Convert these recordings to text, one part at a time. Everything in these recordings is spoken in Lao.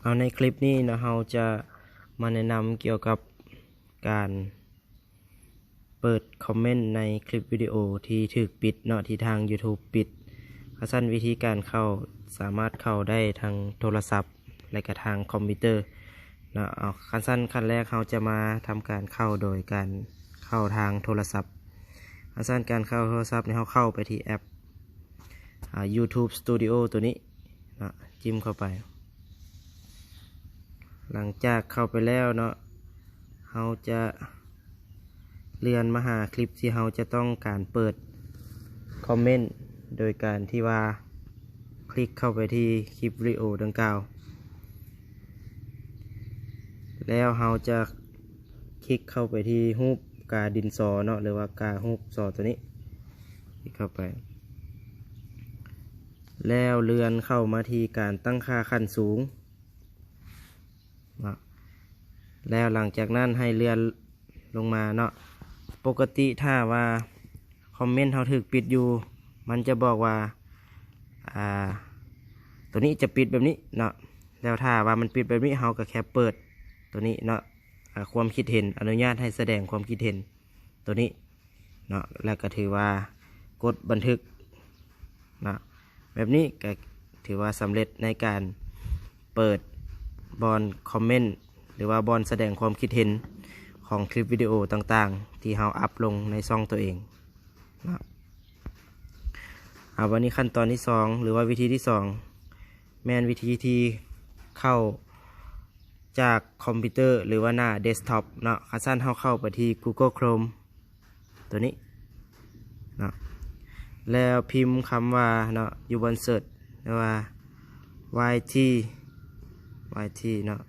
ເອົາ ໃນຄລິບນີ້ເນາະ ເຮົາຈະມາແນະນຳກ່ຽວກັບການເປີດຄອມເມັນໃນຄລິບວິດີໂອທີ່ຖືກປິດເນາະ ທີ່ທາງ YouTube ປິດ. ຄັນຊັ້ນ ວິທີການເຂົ້າ ສາມາດເຂົ້າໄດ້ທາງໂທລະສັບ ແລະກະທາງຄອມພິວເຕີເນາະ. ເອົາ ຄັນຊັ້ນ ຂັ້ນແລກເຮົາຈະມາທຳການເຂົ້າໂດຍການເຂົ້າທາງໂທລະສັບ. ຄັນຊັ້ນ ການເຂົ້າໂທລະສັບນີ້ ເຮົາເຂົ້າໄປທີ່ແອັບ ອ່າ YouTube Studio ໂຕນີ້ເນາະ ຈິ້ມເຂົ້າໄປ. ຫຼັງຈາກເຂົ້າໄປແລ້ວເນາະ ເຮົາຈະເລື່ອນມາຫາຄລິບທີ່ເຮົາຈະຕ້ອງການເປີດຄອມເມັນ ໂດຍການທີ່ວ່າຄລິກເຂົ້າໄປທີ່ຄລິບວິດີໂອດັ່ງກ່າວ ແລ້ວເຮົາຈະຄລິກເຂົ້າໄປທີ່ຮູບກາດິນສໍເນາະ ຫຼືວ່າກາຮູບສໍໂຕນີ້ ຄລິກເຂົ້າໄປ ແລ້ວເລື່ອນເຂົ້າມາທີ່ການຕັ້ງຄ່າຂັ້ນສູງເນາະ ແລ້ວຫຼັງຈາກນັ້ນໃຫ້ເລື່ອນລົງມາເນາະ. ປົກກະຕິຖ້າວ່າຄອມເມັນເຮົາຖືກປິດຢູ່ ມັນຈະບອກວ່າ ອ່າ ໂຕນີ້ຈະປິດແບບນີ້ເນາະ. ແລ້ວຖ້າວ່າມັນປິດແບບນີ້ ເຮົາກໍແຄ່ເປີດໂຕນີ້ເນາະ ອ່າ ຄວາມຄິດເຫັນ ອະນຸຍາດໃຫ້ສະແດງຄວາມຄິດເຫັນໂຕນີ້ເນາະ ແລ້ວກໍຖືວ່າກົດບັນທຶກເນາະ. ແບບນີ້ກໍຖືວ່າສຳເລັດໃນການເປີດບ່ອນຄອມເມັນ ຫຼືວ່າບ່ອນສະແດງຄວາມຄິດເຫັນຂອງຄລິບວິດີໂອຕ່າງໆ ທີ່ເຮົາອັບລົງໃນຊ່ອງໂຕເອງເນາະ. ເອົາ ບັດນີ້ຂັ້ນຕອນທີສອງ ຫຼືວ່າວິທີທີສອງ ແມ່ນວິທີທີ່ເຂົ້າຈາກຄອມພິວເຕີ ຫຼືວ່າໜ້າເດັສທັອບເນາະ. ຄັນຊັ້ນ ເຮົາເຂົ້າໄປທີ່ Google Chrome ໂຕນີ້ເນາະ ແລ້ວພິມຄຳວ່າເນາະ ຢູ່ບ່ອນເສີດ ຫຼືວ່າ ວາຍທີ ວາຍທີ ເນາະ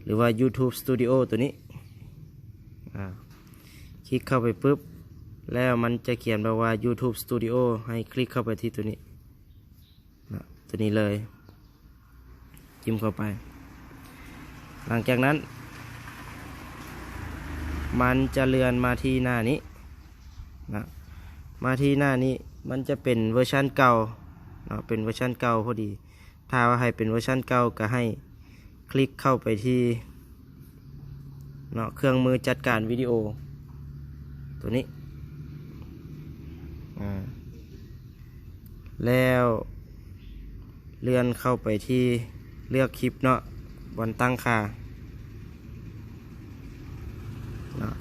ຫຼືວ່າ YouTube Studio ໂຕນີ້ ອ່າ ຄລິກເຂົ້າໄປປຶບ ແລ້ວມັນຈະຂຽນບອກວ່າ YouTube Studio ໃຫ້ຄລິກເຂົ້າໄປທີ່ໂຕນີ້ເນາະ ໂຕນີ້ເລີຍ ຈິ້ມເຂົ້າໄປ. ຫຼັງຈາກນັ້ນ ມັນຈະເລື່ອນມາທີ່ໜ້ານີ້ເນາະ ມາທີ່ໜ້ານີ້ ມັນຈະເປັນເວີຊັນເກົ່າເນາະ ເປັນເວີຊັນເກົ່າພໍດີ. ຖ້າວ່າໃຫ້ເປັນເວີຊັນເກົ່າ ກໍໃຫ້ຄລິກເຂົ້າໄປທີ່ເນາະ ເຄື່ອງມືຈັດການວິດີໂອໂຕນີ້ ອ່າ ແລ້ວເລື່ອນເຂົ້າໄປທີ່ເລືອກຄລິບເນາະ ບ່ອນຕັ້ງຄ່າເນາະ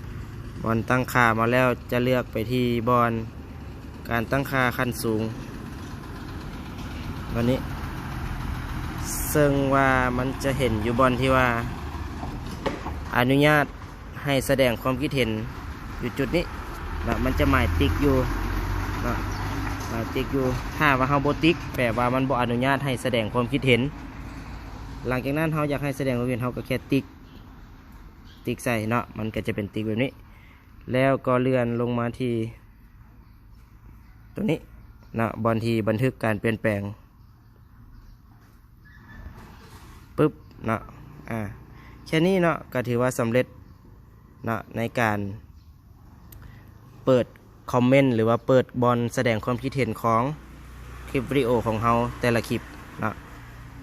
ບ່ອນຕັ້ງຄ່າມາແລ້ວ ຈະເລືອກໄປທີ່ບ່ອນການຕັ້ງຄ່າຂັ້ນສູງ ອັນນີ້ ເຊິ່ງວ່າມັນຈະເຫັນຢູ່ບ່ອນທີ່ວ່າອະນຸຍາດ ໃຫ້ສະແດງຄວາມຄິດເຫັນຢູ່ຈຸດນີ້ເນາະ ມັນຈະໝາຍຕິກຢູ່ເນາະ ໝາຍຕິກຢູ່. ຖ້າວ່າເຮົາບໍ່ຕິກ ແປວ່າມັນບໍ່ອະນຸຍາດໃຫ້ສະແດງຄວາມຄິດເຫັນ. ຫຼັງຈາກນັ້ນ ເຮົາຢາກໃຫ້ສະແດງຄວາມເຫັນ ເຮົາກໍແຄ່ຕິກ ຕິກໃສ່ເນາະ ມັນກໍຈະເປັນຕິກແບບນີ້ ແລ້ວກໍເລື່ອນລົງມາທີ່ໂຕນີ້ເນາະ ບ່ອນທີ່ບັນທຶກການປ່ຽນແປງ ປຶບເນາະ ອ່າ ແຄ່ນີ້ເນາະ ກໍຖືວ່າສຳເລັດເນາະ ໃນການເປີດຄອມເມັນ ຫຼືວ່າເປີດບ່ອນສະແດງຄວາມຄິດເຫັນຂອງຄລິບວິດີໂອຂອງເຮົາແຕ່ລະຄລິບ